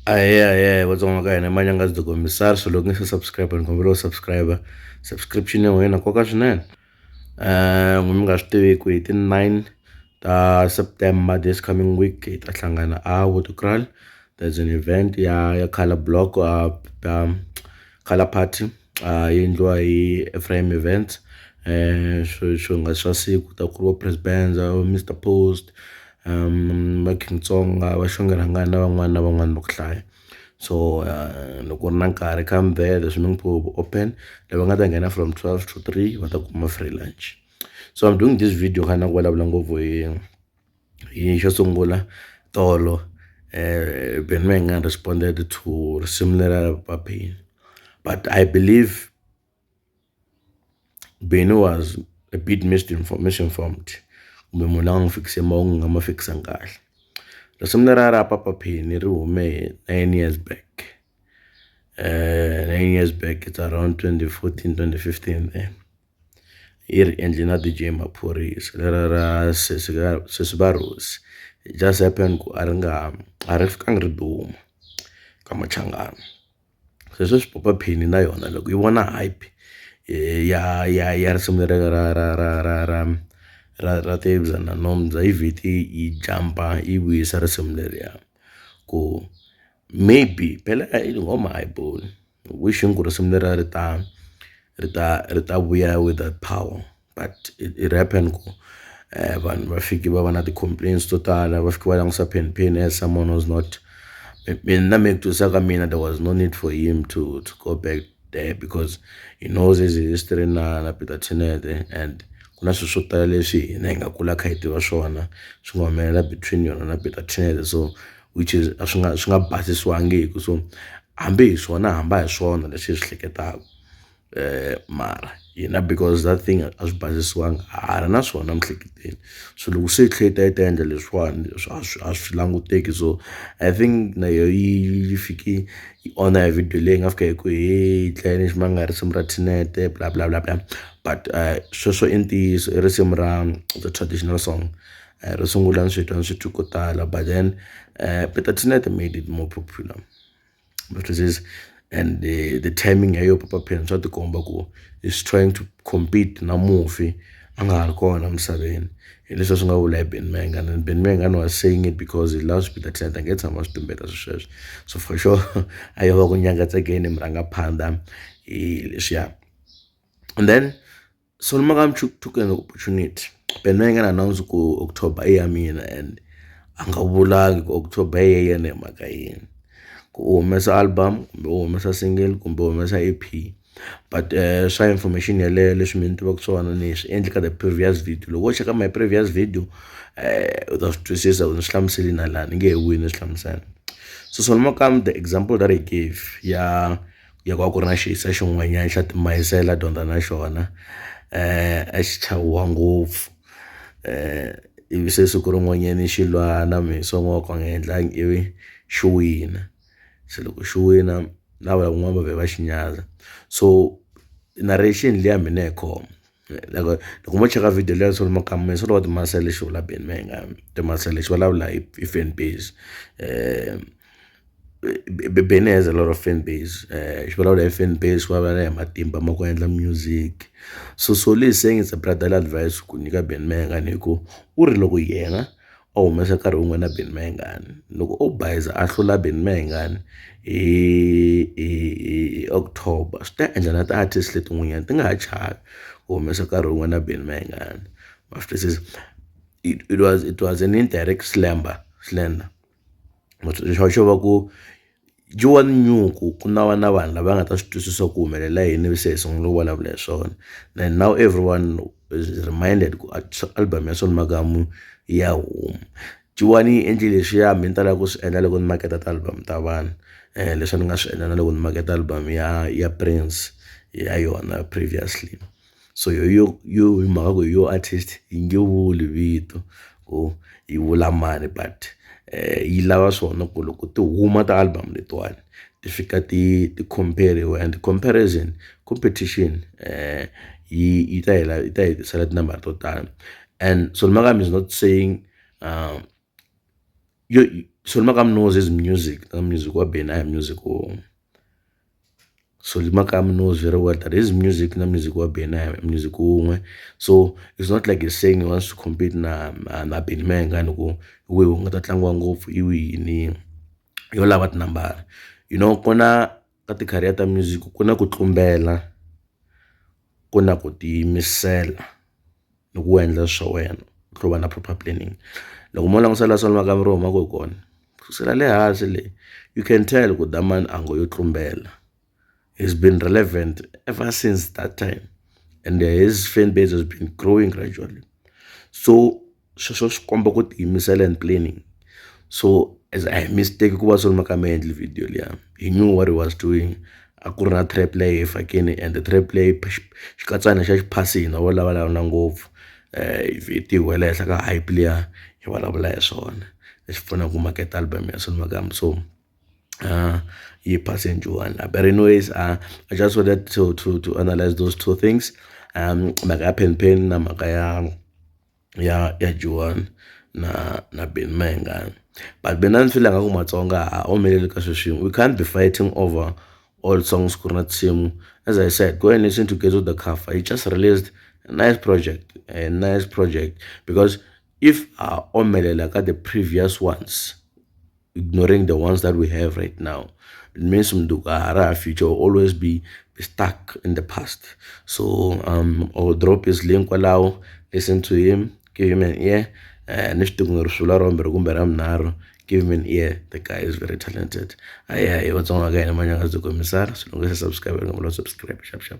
Ahee ahee Vatsonga ka hina Manyangazi the Commissar. So loko u nga se subscribe ni kombela u subscribe. Subscription ya wena yi na nkoka swinene. Mi nga swi tiviku hi ti-9 ta September this coming week hi ta hlangana a Waterkraal. There's an event ya Color Block, Color Party, yi endliwa hi Ephraim Events. Swo swo swa siku ta ku ri vo Press Benza, Mr Post, va King Tsonga, va Xongi Rhangani na van'wani na van'wani va ku hlaya. So loko u ri na nkarhi, come there. The swimming pool will be open. Lava nga ta nghena from 12 to 3 va ta kuma free lunch. So I'm doing this video kha na ku vulavula ngopfu hi xo sungula, tolo Benny Mayengani responded to risimu leriya ra Papa Penny, but I believe Benny was a bit misinformed kumbe munhu a nga n'wi fikisi mahungu nga ma fikisanga kahle. Risimu leriya ra Papa Penny ri hume 9 years back, 9 years back, it's around 2014, 2015 there. Yi ri endle na DJ Maphorisa leriya ra sesi sesi va Rose. It just happen ku a ri nga a ri fikangi ri duma ka Machangana. Se sweswi Papa Penny na yona loko yi vona hype ya risimu leri ra Tebza na Nomza, yi vhete yi jump-a yi vuyisa risimu leriya ku maybe phela nghoma a yi boli, wishing ku risimu leriya ri ta vuya with that power, but it happen ku vanhu va fiki va va na ti-complaints to tala, va fiki va langutisa Penny Penny as someone who's not. Mina na ku twisisa ka mina, there was no need for him to go back there because he knows his history na Peter Chinete, and ku na swilo swo tala leswi hina hi nga kula kha hi tiva swona swi nga humelela between yona na Peter Chinete, so which is a swi nga basisiwangiki. So hambi hi swona, hamba hi swona leswi hi swi hleketaka, mara hina, because that thing a swi basisiwanga, ha ri na swona miehleketweni. So loko se yi tlhela yi ta yi ta endla leswiwani, a swi languteki. So I think na yoho yi fiki yi onha hi video leyi nga fika hi ku he dlayeni ximanga, risimu ra Tinete, bla bla bla bla. But sweswo i ntiyiso, i risimu ra the traditional song, ro sungula ni swi twa, ni swi twi ko tala, but then Peter Tinete made it more popular, but and the timing ya yo Papa Penny swa tikomba ku is trying to compete na mufi a nga ha ri kona emisaveni. Hi leswi swi nga vula hi Benny Mayengani, and Benny Mayengani was saying it because he loves Peter Tinete, a nge tshama swi tumbeta swilo sweswo. So for sure a yo va ku nyangatsakeni murhangaphandha hi leswiya. And then Solly Makamu took an opportunity. Benny Mayengani announce ku October i ya mina, and a nga vulangi ku October i ya yena hi mhaka yini, ku u humesa album kumbe u humesa single kumbe u humesa EP. But swa information yeleyo, leswi mi ni tivaka swona, ni swi endli ka the previous video. Loko wo cheka my previous video, u ta swi twisisa, ni swi hlamuseli na laha ni nge he vuyi ni swi hlamusela. So Solly Makamu, the example that he gave ya ku a ku ri na xiyisa xin'wanyana xa timayisela dyondza na xona, a xi chaviwa ngopfu, ivi se siku rin'wanyani xi lwa na mhisi wa ka nga endlangi, ivi xi wina. Se loko xi wina, na van'wana va vhe va xi nyaza. So narration liya mina hi khoma loko mo cheka video liya Solly Makamu, mhisi wa timayisela xi vula Benny Mayengani timayisela xi vulavula hi fan base. Benny has a lot of fan base. Xi vulavula hi fan base, xi vulavula hi matimba ma ku endla music. So Solly is saying it's a brotherly advice ku nyika Benny Mayengani, hi ku u ri loko yena a humesa nkarhi wun'we na Benny Mayengani, loko o bayiza a hlula Benny Mayengani hi October, swi ta endla na ti-artist letin'wanyana ti nga ha chavi ku humesa nkarhi wun'we na Benny Mayengani, ma swi twisisa? It was an indirect slander xo va ku dyiwa nyuku ku na va na vanhu lava nga ta swi twisisa ku humelela yini, se hi sungula ku vulavula hi swona. And now everyone is reminded ku album ya Solly Makamu ya huma. Ciwani yi endle leswiya mi ni talaka ku swi endla loko ni maketa ti-album ta vanhu, leswi ni nga swi endla na loko ni maketa album ya Prince ya yona previously. So yo yo hi mhaka ku hi yo artist yi nge vuli vito ku yi vula mani, but yi lava swona ku loko ti huma ti-album letiwani ti fika ti compare-riwa, and comparison competition yi ta hela, yi ta hi tisela tinambara to tala. And Solly Makamu is not saying yo Solly Makamu knows his music na music wa Benny a hi music wun'we. Solly Makamu knows very well that his music na music wa Benny a hi music wun'we so it's not like he's saying he wants to compete na Benny Mayengani ku hi wihi wu nga ta tlangiwa ngopfu hi wihi yini yo lava tinambara you know ku na ka ti-career ta music ku na ku tlumbela ku na ku tiyimisela ni ku endla swa wena u tlhela u va na proper planning. Loko mo langusa la Solly Makamu ri humaka hi kona kusukela le hansi le you can tell ku damani a ngo yo tlumbela he's been relevant ever since that time and his fan base has been growing gradually so sweswo swi komba ku tiyimisela and planning so as a hi mistake ku va Solly Makamu a endle video liya he knew what he was doing a ku ri na trap leyi hi fakini and the trap leyi xikatsana xa xi phasini a vo lavalava ngopfu hi ti wela henhla ka hype liya hi vulavula hi swona lexi pfunaka ku maketa album ya Solly Makamu so yi phase njhani but anyways I just wanted to analyze those two things mhaka ya Pen Pen na mhaka ya Juwani na Benny Mayengani but mina ni feel nga ku Matsonga ha omeleli ka sweswiwa we can't be fighting over all songs ku ri na tinsimu as I said go and listen to Gezo the Kafa he just released a nice project a nice project because if ha omelela ka the previous ones ignoring the ones that we have right now it means mundzuku a ha ri ha future will always be stuck in the past so I'll drop his link kwalaho listen to him give him an ear ni swi tivi ku ri swi vula ra vumbirhi kumbe ra vunharhu give him an ear the guy is very talented ayi hayi Vatsonga ka hina manyanga byi komisara swi loko se subscribe nga vula subscribe xap xap.